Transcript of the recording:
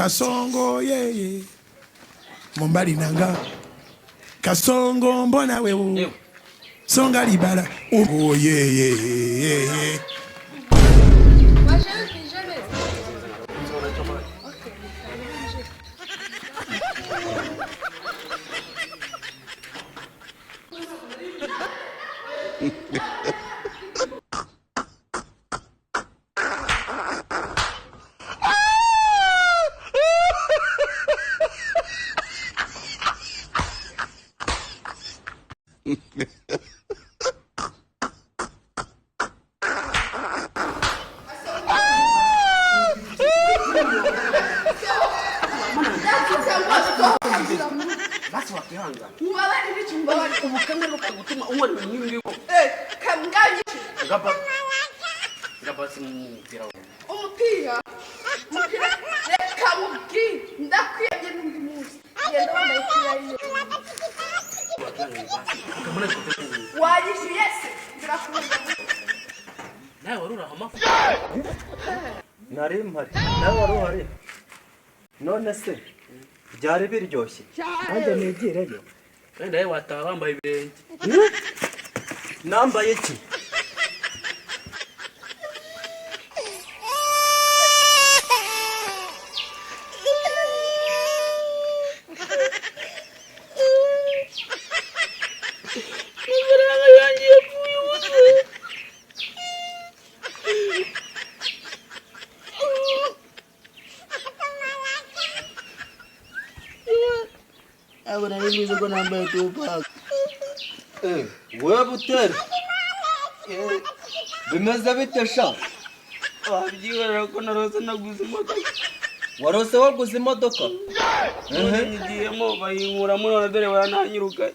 Kasongo yeye mobali nanga Kasongo mbona wewe songa libala oh yeye. Waje wikije neza. Okay. Basi wakihanga. Mubabarire iki, mubabarire. Ubukene bukagutuma unywa ibintu nk'ibi ngibi. Kamnganyishe. Ngaba ngaba si umupira wawe. Umupira. Umupira. Reka mubwire. Ndakwiyemye n'undi munsi. Genda wambaye kiriya yiyo. Wanyishyuye se? Birakubuza. Nawe wari uraho amafu. Nari mpari, nawe wari uhari. None se byari biryoshye? Nanjye nigireyo. Wenda nawe wataha wambaye ibirenge. Nambaye iki? Amafaranga yanjye yapfuye ubusa. Ntabwo nari mbizi ko nambaye Tupac. We Butera, bimeze bite sha? Wabyihorera ko narose naguze imodoka. Warose waguze imodoka? None nyigiyemo bayinkuramo, none dore barananyirukanye.